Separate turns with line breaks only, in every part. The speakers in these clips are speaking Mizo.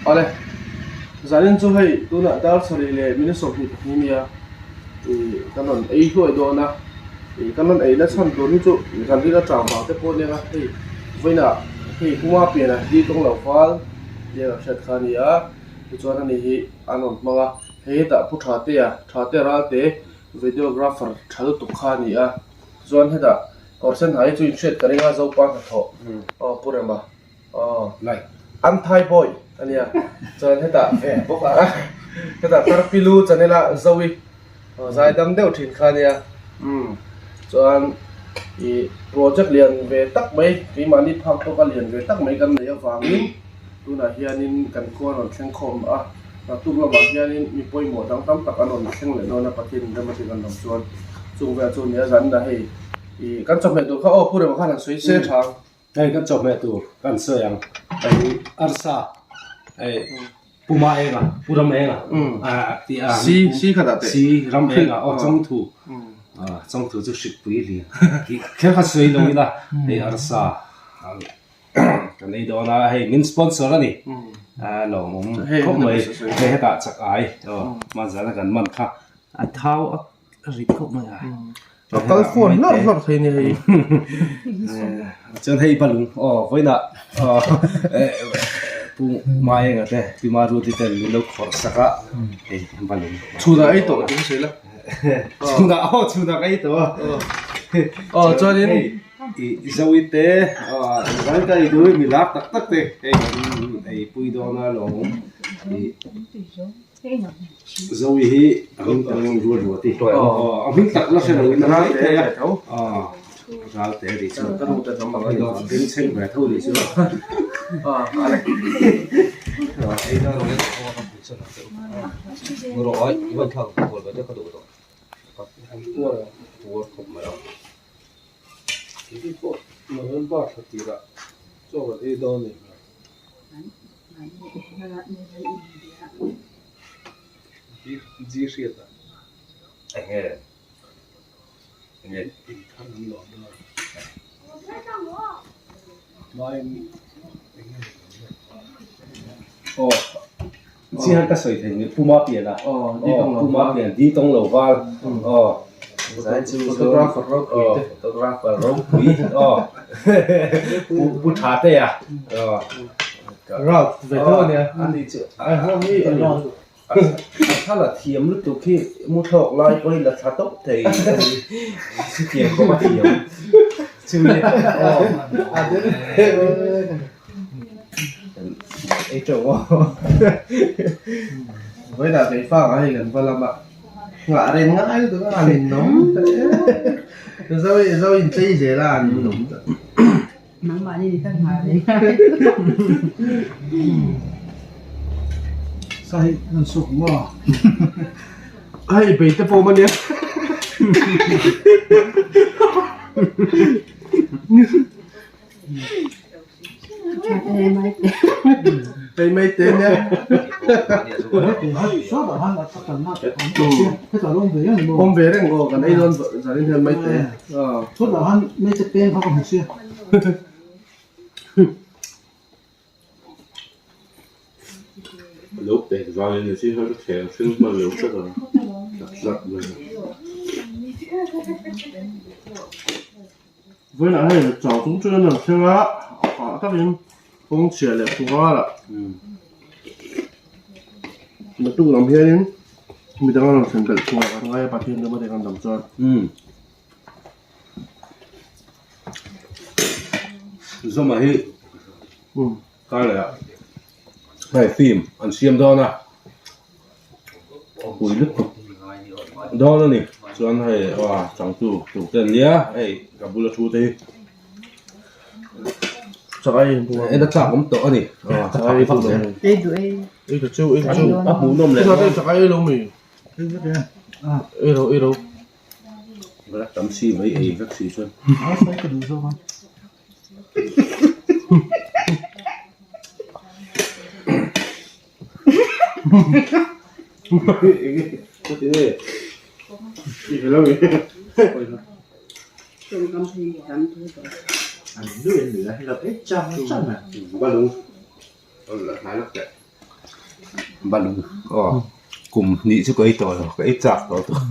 Awle, zanin chu hei tunah dar sarih leh minute 22 nia ih kan rawn ei hluai dawn a, ih kan rawn ei na chhan tur hi chu kan rin atang vang te pawh nia hei vawiinah hei puma pianah di tawng lo fal tia ka hriat kha a ni a, tichuan ani hi an rawn hmang a, hei hetah pu Thatea, Thatea Ralte videographer tha lutuk kha a ni a, tichuan hetah kawr sen ha hi chu inhriat ka ring a Zopa hnathawh aw Pu Rema. Aw
like
an thai boy a nia chuan hetah bawk a hetah tarpilu channel a zoe zai dam deuh thin kha a nia umm chuan ih project lian ve tak mai keimahni phak tawk a lian ve tak mai kan neih avangin tunah hianin kan khua a rawn thleng khawm a naktuk lamah hianin mi pawimawh dang tam tak an rawn thleng leh dawn a Pathian in rem a tih kan lam chuan chung velah chu a nia zanna hei ih kan chawhmeh tur kha aw Pu Rema khan han sawi se tha ang.
Hei kan chawhmeh tur kan sawi ang hei arsa hei puma enga pu ram enga a ti a
si si khat ah te
si ram enga aw chawngthu a chawngthu chu hrikpui lian tih kher kha sawi lo ila hei arsa kan ei dawn a hei min sponsor a ni a lawmawm khawp mai hei hetah chak ai aw hmanzana kan man kha a thau a A rit khawp mai a.
A kal fawn hlawrh hlawrh thei ni hei.
Chuan hei balung aw vawiinah Pu Maenga te Pi Maruati ten min lo khawrh sak a hei balung.
Chhunah ei tawh tih ka sawi la.
Chhunah aw chhunah ka ei tawh a.
Aw chuanin
hei i Zoe te zai ka ei duh i mi lar tak tak te hei kan ei pui dawn a lawm i. Zoe hi a hming tak chu ruat ruat i a hming tak la hre lo in a ral thei a ral te ri chu a beng chheng ve tho ri chu
November thla tirah chaw kan ei dawn a ni. Ji hriat a.
Enge enge
in thar an lawm a. Mai enge
aw chi han ka sawi thei ni puma pian a
aw
puma pian di tawng lo val aw
photographer ropui te
photographer ropui aw pu tha te a aw
Ralph ve tho a nia.
Ani chu a thla la thiam lutuk hi mu thlawk lai pawh hi la thla tawp thei a ni. Chutiang khawp a thiam chu ni aw. Ei teuh aw.
Vawiinah keifang ah hei kan va lam a, nghah reng ngai lutuk a an inawm zo zo inchei zel a an inawm ta.
Nangmahni ni kan nghah reng.
Sa hi nan suk maw?
Hei bei te pawh mania. Hei mai te nia. Awm ve reng aw kan ei dawn zanin hian mai te.
Chutah han mai te peng kha ka hmu sia.
Lo pek vangin ni si kha ka thleng hring hman lo tlat ang tlat tlat mai a.
Vawiinah hei chau chung chuan an rawn thleng a, hah takin kawng chhia leh khual ah naktuk lam hianin midang an rawn thlen belh chhuah an ngai a Pathian ram atang an dam chuan.
Zoma hi kar leh ah hei film an siam dawn a. Pui lutuk dawn a ni chuan hei aw changtu tur te an nia hei ka bula thu te hi en a tlak awm tawh a ni a hmuhnawm leh tam si mai ei vek si chuan.
Balung aw kum hnih chu ka ei tawh lo ka ei chak tawh tawh.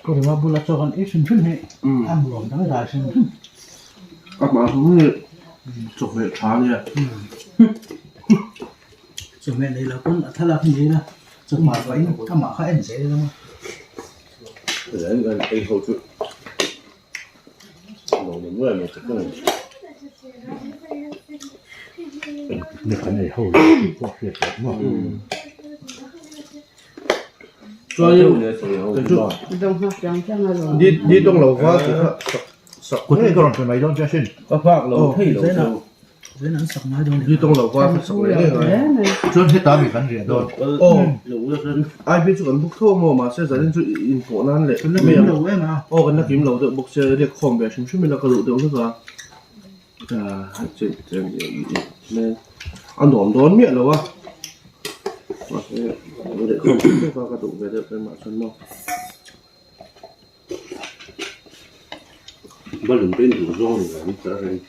Ka rema bula chaw kan ei hrim hrim hi a nuam dang dai hrim hrim.
A hmah hrim hi chawhmeh tha a nia.
Chawhmeh nei lo pawn a thlalak hi nei la chawhmeh pahin amah kha en zel ila.
Kan ei ho chu
Chuan heta mi kan riah dawn.
Ai phei chu kan buk tho maw mahse zanin chu inpawh nan leh mai ang aw kan la kim lo deuh bawk sia riak khawm ve hrim hrim ila ka duh deuh hlek a a nuam dawn miah lo a mahse riak khawm hrim hrim ka duh ve deuh keimah chuan maw.
Balun te in duh zawng ni lo ang tah reng.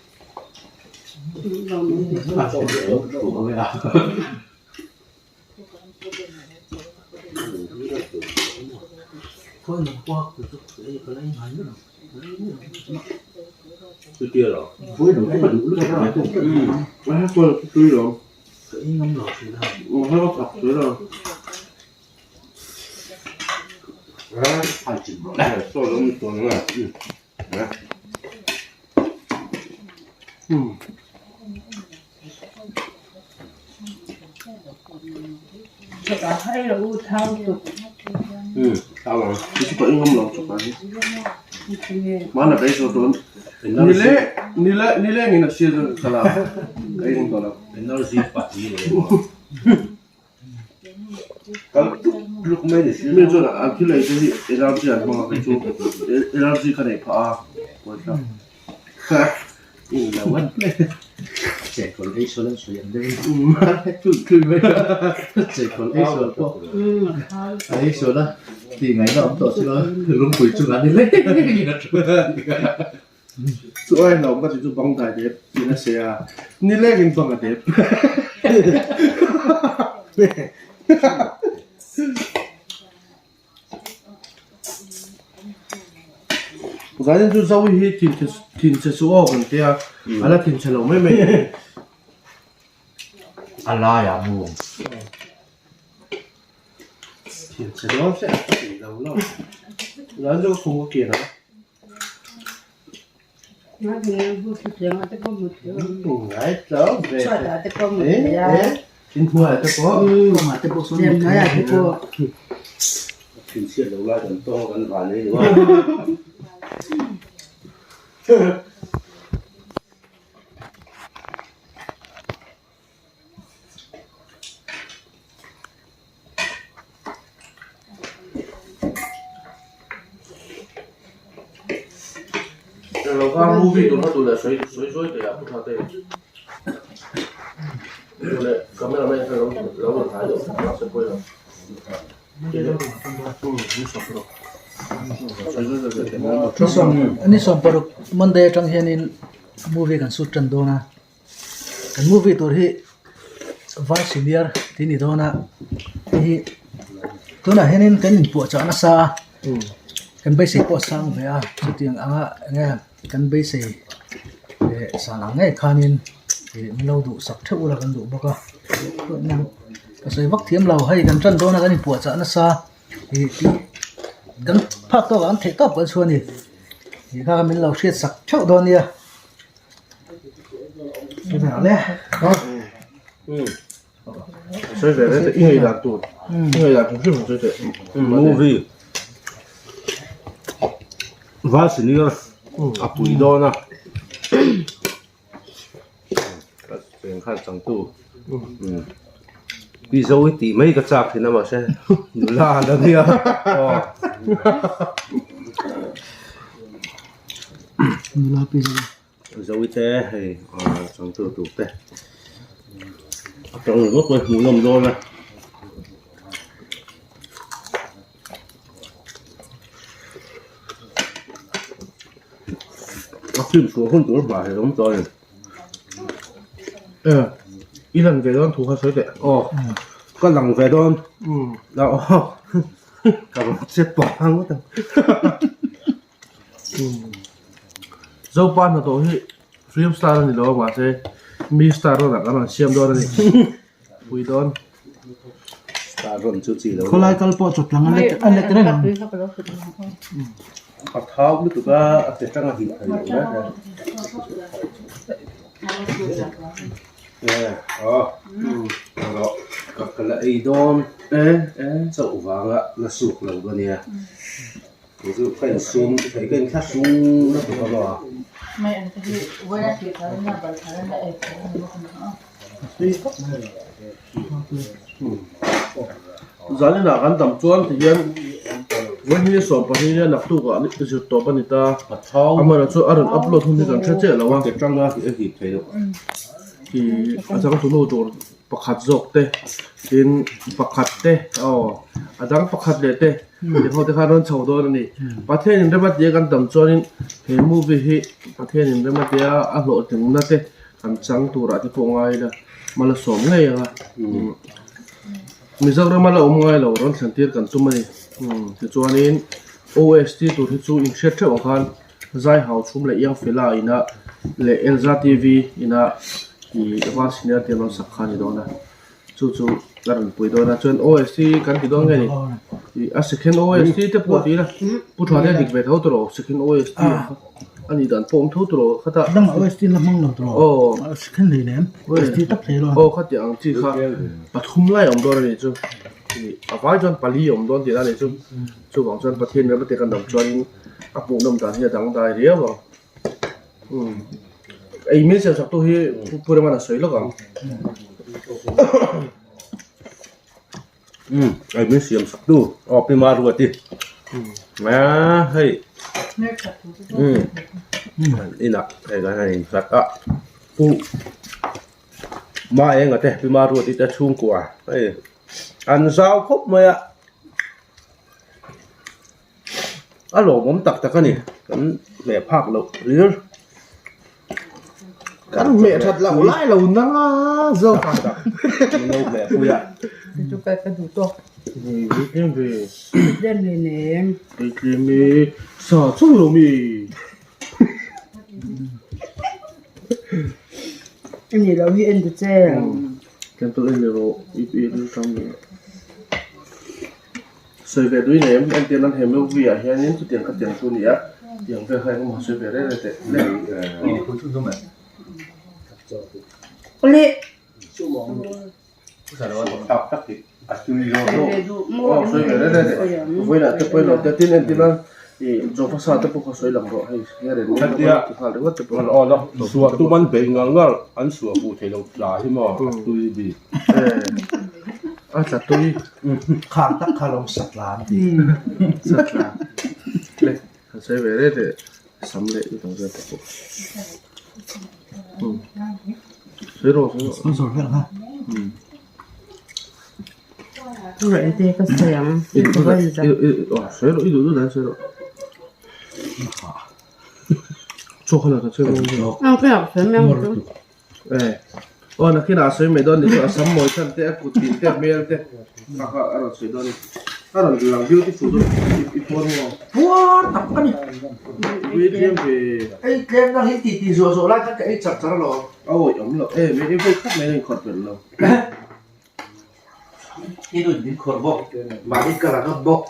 Chutia lo.
Mi chuan an thil ei te hi energy an hmang a kei chu energy ka neih phah a pawisa Chu ai hlauh ka ti chu bang dai dep tiin a sawi a, nileng in bang a dep. Zanin chu Zoe hi thinchhe chu aw kan tia, a la thinchhe lo mai mai.
A laiah mu.
Thinchhe dawn se a ti lo lo. Zanin chu ka khum ka kian a. Englo kha movie tur kha duh leh sawi sawi sawi teh a pu tha te duh leh camera man kha lo lo rawn hnai deuh hlek mahse pawi lo
Ni 16 Monday atang hianin movie kan shoot tan dawn a. Kan movie tur hi vai senior tih a ni dawn a hei hi tunah hianin kan inpuahchah nasa a kan beisei pawh a sang ve a chutiang anga enge kan beisei leh san ang ngei khanin ih min lo duhsak theuh ula kan duh bawk a ka sawi vak thiam lo hei kan tan dawn a kan inpuahchah nasa ih tih kan phak tawk ah kan theih tawp kan chhuah a ni tih kha min lo hriat sak theuh dawn nia.
Movie Val senior a pui dawn a eng khan changtu pi zo hi tih mai ka chak thin a mahse nula an ania aw.
Nula pi zo.
Zawite hei changtu tur te a tang ringawt mai hmuhnawm dawn a. A film chhuah hun tur hmah hi a awm tawh a ni.
I lan ve dawn thu kha sawi teh.
Aw ka lang ve dawn. Aw ka rawn che pah ngawt ang.
Zopa hnathawh hi film star a ni lo a mahse mi star rawn ah kan rawn siam dawn a ni. Pui dawn.
Star rawn chu chi lo.
Khawlai kal pawh chawt lang a let a let reng ang.
A thau lutuk a a che tang a hih thei lo mek a. Ka ka la ei dawn chauh vanga la suk lo ka nia. Kei chu ka insum thei ka inthla sung lutuk a maw.
Zaninah kan tam chuan ti hian vawiin 22 nia naktuk ah zir tawp a ni ta. Amaherawhchu chu a rawn upload hun hi kan hre chiah lo a. Ih a changtunu tur pakhat zawk te tin pakhat te aw a dang pakhat leh te tih ho te khan rawn chho dawn a ni. Pathian inrem a tia kan tam chuanin he movie hi Pathian inrem a tia a hlawhtlinna te Kan chang turah te pawh ngai ila mal a sawm ngei ang a, Mizorama la awm ngai lo rawn thlen tir kan tum a ni. Tichuanin OST tur hi chu inhriat theuh ang khan Zai Hau Chhum leh Iang Fela ina leh Elza TV ina ih Val Senior te an rawn sak kha a ni dawn a, chu chu a rawn pui dawn a. Chuan OST kan ti dawn nge ni? Ih a second OST te pawh ti ila Pu Tha te a dik ve tho tawh lo second OST ang kha. A nih dan pawh awm tho tawh khatah.
Dang ah OST la hmang lo tawh. Aw. Second lei lem. OST tak thei lo.
Aw khatiang ang chi kha pathum lai awm dawn a nih chu. A vai chuan pali awm dawn tihna a nih chu. Chuvang chuan Pathian ram ate kan dam chuanin a hmuhnawm dan hi a dangdai riau ang. Umm. Ei min siam sak tu hi Pu Rema'n a sawi lawk ang.
Umm ei min siam sak tu aw Pi Maruati a hei umm an inah hei kan han innghat a Pu Maenga te Pi Maruati te chhungkua hei an zau khawp mai a a lawmawm tak tak a ni kan hmeh phak loh hlir.
Kan hmeh that loh lai lo nang a zawk a.
Min lo hmeh pui a.
Chu ka ka duh tawk.
Ei tlem ve.
Tlem hle nem.
Ei tlem e sa chauh lo mi.
I nih loh hi en ta che.
Tlem tawh en leh rawh i i ṭang leh. Sawi ve duin em entir nan he movie ah hianin chutiang kha tiang chu a ni a, tiang vel kha engemaw sawi ve reng reng teh le. Aw sawi ve reng reng teh vawiinah te pawhin lo te tin entir nan ih Jofa sa te pawh kha sawi lang rawh hei he reng reng ti nghal ringawt te pawh.
Suah tum an bei ngar ngar an suah fuh thei lo tla hi maw a tui bik.
A tla tui.
Khang tak kha lo satla an ti.
Satla. Le, han sawi ve reh teh. Sam leh i dang vel te pawh. Sawi rawh, sawi rawh.
Sponsor vel kha.
Reh te ka sawi ang.
I duh duh, sawi rawh, i duh duh dan sawi rawh. Chaw kha la ta sawi rawh.
Ang ka yak sawi mai ang chu.
Eh aw nakinah a sawi mai dawn ni chu a sam mawi chhan te a kut tin te a hmel te kha kha a rawn sawi dawn a ni a rawn lang beautiful dawn i puar maw
puar tak a ni
ui tlem ve
ei tlem na hi ti ti zawh zawh lai khan ka ei char char alawm
a awih awm loh em i vawi khat mai a inkhawrh belh lo
i nun min khawrh bawk mahni ka la ngam bawk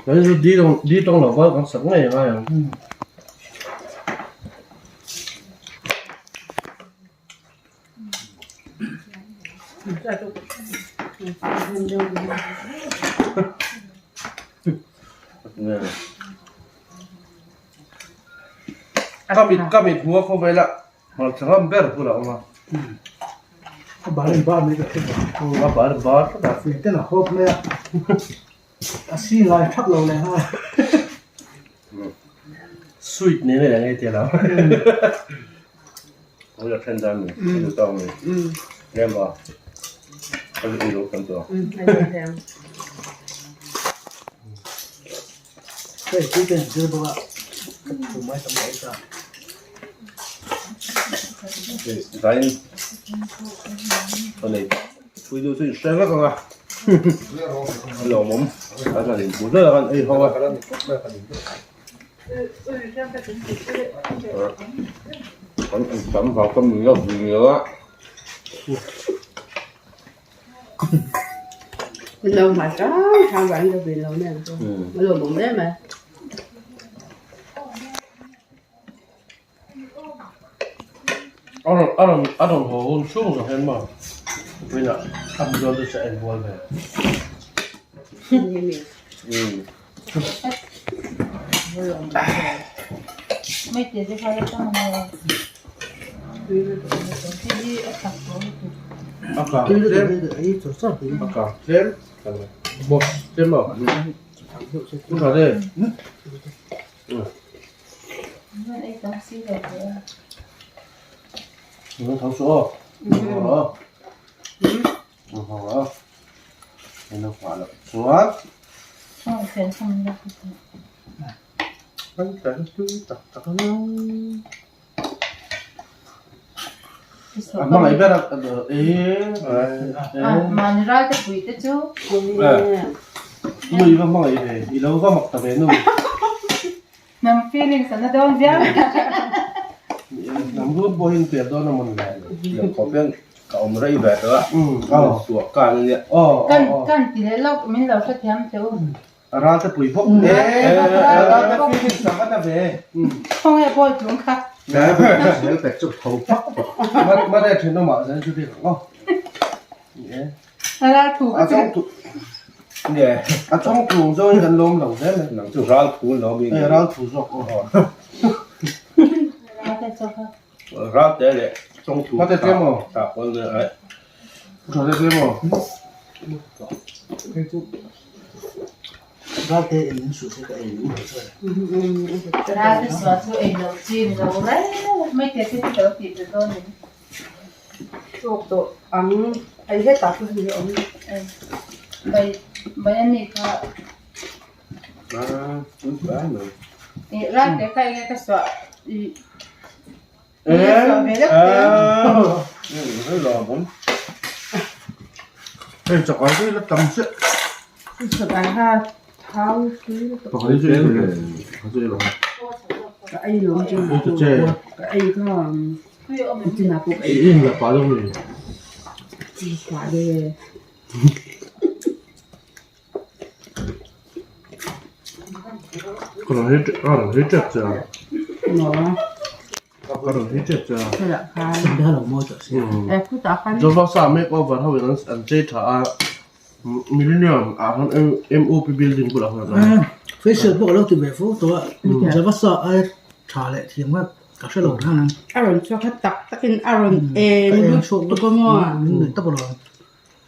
Kan chu di tawng di tawng lo val kan sak ngei a ngai ang. Ka mit ka mit hmuh a khawvel a. Hmarcha ngam ber bulah a awm a.
A bar in bar mai ka hre lo.
A bar bar tlat a.
Fui ten a hawp mai a. A si ngai thak lo leh nghal.
Sweet nen a inang e tia lo.
Ui a then dan ni. A tawng ni. Lem ba. A ri lo kan tawh.
Hei tui ten zir bawk a. Ka thu mai tam mai ta.
Zain ka nei puitu chu in hre vek ang a lawmawm a zan in phu zel a kan ei ho a. Kan ei tam vang ka min lo vui lo a.
Min lo hmai hrang hrang vang in ka vui lo nen chu a lawmawm em mai.
A rawn a rawn a rawn haw hun chhung zawk hian maw vawiinah a hmu dawn chu che a inbual ve. A kang tlem a kang tlem boss tlem maw u tha te.
Nang feelings an na dawn viau.
Nang run pawh hi in pel dawn a mawn le.
Nang khawp hian ka awm rei ve tawh a. Suah kan a nia.
Kan kan ti leh lawk min lo hrethiam che u.
A ral te pui bawk. A ral te feelings ang a na ve.
Khawnge bawi tlung kha.
Zel pek chu tho pak
pak. Mare thenawmah zel chu bik ang aw.
A ral thu ka chu.
Nge.
A chawng thu zawng in kan lawm lo hle mai.
Nang chu ral thu lawm in.
Ral thu zawk aw.
Ral te chawk a.
Ral te leh chawng thu.
Mate tlem aw.
Ta pawn le ai.
Tha te tlem aw.
Hei chu ral te in in suh se ka ei duh lo chuan.
Ral te suah chu ei lo chi ni lo reng mai te te chu ka lo tih ve dawn ni.
Tawk tawh ang hei hetah pawh hei a awm.
Bai bai a nih kha. Ih ral te kha enge ka suah ih enge suah ve deuh te.
Hei chakai chu ila tam chiah.
Chakai kha thau tui lutuk.
Pakhat hi chu ei ve pakhat chu ei lo.
Ka ei lo chu ka ei kha chin ah pawh ka ei.
I in la pah deuh mi.
Pah deuh e.
Ka rawn hi ka rawn hi tep che a.
Maw.
Ka rawn hi tep che a.
Khawlah khan.
Sangha lo mawi tawh sia.
E khutah khan.
Joseph makeover ho in an chei tha a. Millennium ah khan MOP building bulah khan a awm.
Facial pawh ka lo ti ve fo tawh a. Javasa aia tha leh thiam kha ka hre lo reng ang.
A rawn chhuak kha tak takin a rawn eng lut tuk a maw.
Min nuih tawp alawm.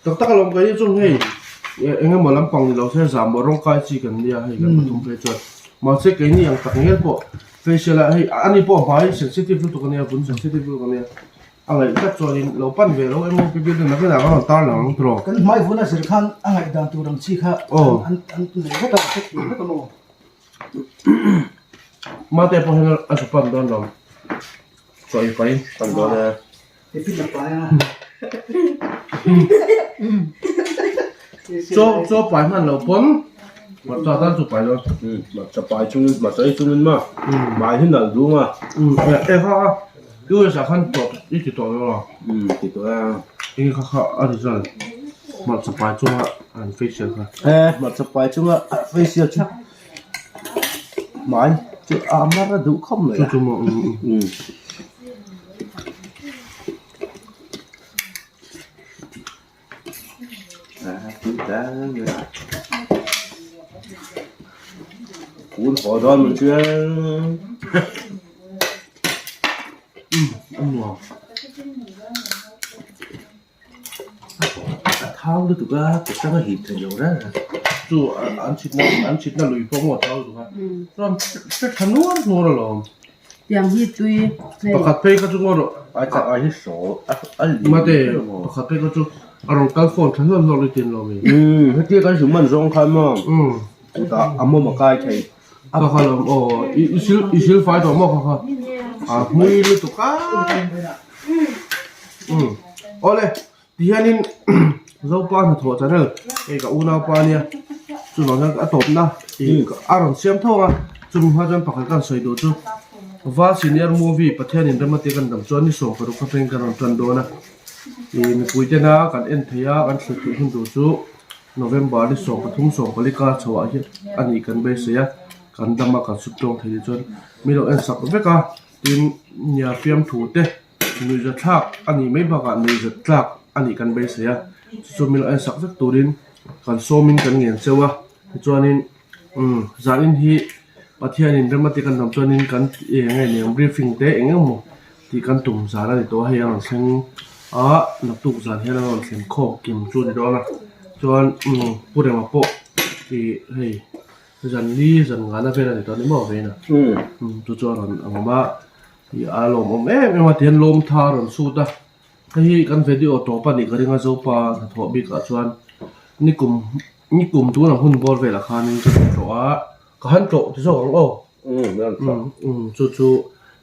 Tak tak alawm ka hi chu hei eng emaw lampang ni lo se zahmawh rawng kai chi kan nia hei kan pathum phei chuan mahse keini ang tak ngel pawh facial ah hei ani pawh hmai sensitive lutuk ania vun sensitive lutuk ania a ngaih tlat chuanin lo pan ve lo emaw pi building nakin ah kan rawn tar lang ang tawh.
Kan hmai vun a zir khan a ngaihdan tur ang chi kha an an nei vek a a hrethiam vek a maw.
Mate pawh hian a zu pan dawn lo chaw ei pahin
pan dawn e.
Chaw chaw pai hman loh pawn hmarcha tan chu pai dawn.
Hmarcha pai chungin hmarcha ei chungin maw mai hi nalh dung a.
E kha kha US ah khan tawh i ti tawh lo a.
Ti tawh e.
Eng kha kha a result hmarcha pai chunga an facial kha.
E hmarcha pai chunga facial chu mai chu a mar a duh khawp mai a.
Chu chu maw.
Kun haw dawn mai chuan.
A nuam.
A thau lutuk a kut tanga hip theih loh reng a.
Chu an chhitna an chhitna lui pawh maw a thau lutuk a. Chuan hre tha nuar nuar alawm.
Tiang hi tui hei.
Pakhat phei kha chu ngaw rawh.
Ai chak ai hi saw a lian.
Mate pakhat phei kha chu a rawn kal phone tha hlawm hlawm lutin lawm i.
Hetia kan hmuh man zawng khan maw chutah a mawm a kai thei.
Kha kha lawm aw i sil i sil fai tawh maw kha kha. A hmui lutuk a. Umm awle tihianin Zopa hnathawh channel hei ka unaupa ania chuvang chuan a tawpna ih a rawn siam tho ang a chumi hma chuan pakhat ka han sawi duh chu Val senior movie Pathianin rem ati kan dam chuan ni 16 kha peng kan rawn tan dawn a ih mipui tena kan en theih a kan thlir theih hun tur chu November ni 13 14 kar chho ah hian a nih kan beisei a kan dam a kan sut tawng thei te chuan mi lo en sak vek a tin nia fiamthu te nuihzat thlak a nih mai bakah nuihzat tlak a nih kan beisei a chu chu mi lo en sak vek turin kan sawmin kan ngen cheu a tichuanin umm zanin hi Pathianin rem a ti kan dam chuanin kan eng nge niang briefing te eng emaw tih kan tum zan a ni tawh a hei a rawn thleng a naktuk zan hian a rawn thlen khawm kim chu a ni dawn a chuan umm Pu Rema pawh ih hei zan li zan nghahna vel a ni tawh a ni maw vein a chu chu a rawn awm a ih a lawmawm em em a tihian lawmtha a rawn sut a hei hi kan video tawp a nih ka ring a Zopa hnathawh bikah chuan nikum nikum tuna hun bawr velah khanin ka rawn tlawh a. Ka han tlawh ti zawk ang aw. Umm chu chu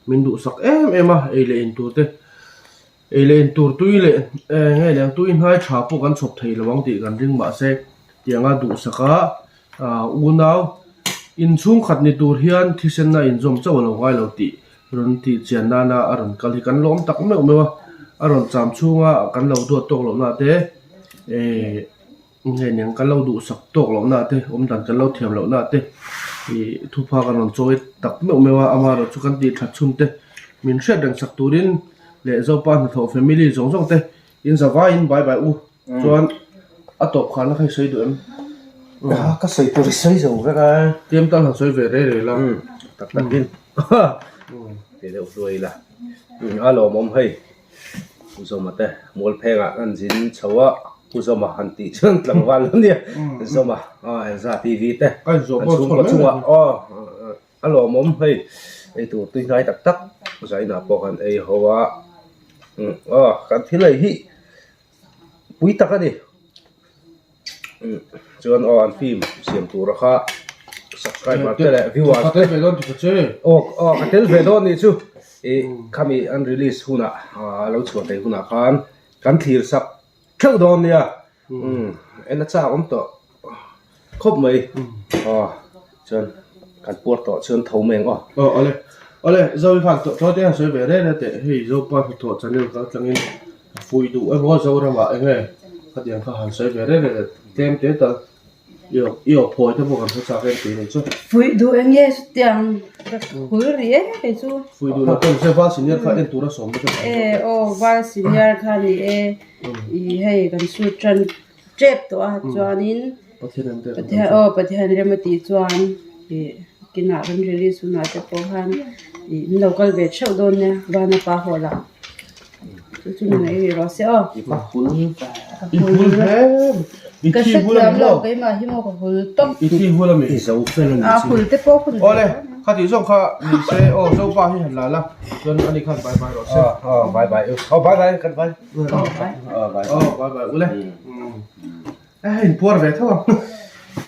min duhsak em em a ei leh in tur te ei leh in tur tui leh nge leh ang tui hnai tha pawh kan chhawp thei lo ang tih kan ring mahse tianga duhsak a ah unau inchhungkhat ni tur hian thisen a inzawm chauh a lo ngai lo tih rawn tih chian nana a rawn kal hi kan lawm tak meuh meuh a a rawn cham chhunga kan lo duat tawk loh na te eh. Nge niang kan lo duhsak tawk loh na te awm dan kan lo thiam loh na te ih thupha kan rawn chawi tak meuh meuh a amaherawh chu kan tih that chhun te min hriat reng sak turin leh Zopa hnathawh family zawng zawng te in za vaiin bye bye u chuan a tawp khan a kha i sawi duh em?
Ka sawi tur i sawi zo vek a.
Tlem tal han sawi ve rei rei la.
Tak takin ti deuh hluai ila a lawmawm hei. Pu Zawma te Mualphengah an zin chho a, Pu Zawma han tih chuan tlangval lo nia, Zawma aw Elza TV te an chhungkaw chungah aw a lawmawm hei ei tur tui hnai tak tak Zaina pawh kan ei ho a, aw kan thil ei hi pui tak a ni. Chuan aw an film siam tura kha subscriber te leh viewers te aw aw ka tel ve dawn nih chu ih khami an release hunah a lo chhuah theih hunah khan kan thlir sak theuh dawn nia umm en a chak awm tawh khawp mai aw chuan kan puar tawh chuan tho mai ang aw.
Aw awle awle Zoe khan tawh te han sawi ve reng a teh hei Zopa hnathawh channel kal tlangin A fuih duh emaw Zoramah eng nge khatiang kha han sawi ve reng reng e tlem te tal i aw i aw phawi te pawh kan hre chak em tih nei chu.
Fuih duh eng nge chutiang ka hul rih e kei chu.
Fuih duh loh pawh ni se Val senior kha en tura sawm te ka
E aw Val senior kha ni e i hei kan shoot tan tep tawh a chuanin Pathian aw Pathian rem a tih chuan ih kinah kan release hunah te pawh khan ih min lo kal ve theuh dawn nia Vana pa hawh lah chu chu ni mai rih rawh se aw.
I hul i hul hle i
Ka
thi hul a
hrethiam
ni
lo
maw?
keimah hi maw ka hul tawp.
I thi hul a mi?
I zo fel a ni
A
chu.
hul te pawh hun ve
Awle
dawn a.
khatih zawng kha ni se aw Zopa hi han la la chuan ani khan bye bye rawh se.
Aw bye bye aw bye bye kan bye.
Aw bye bye ule. A hei inpuar ve tho ang.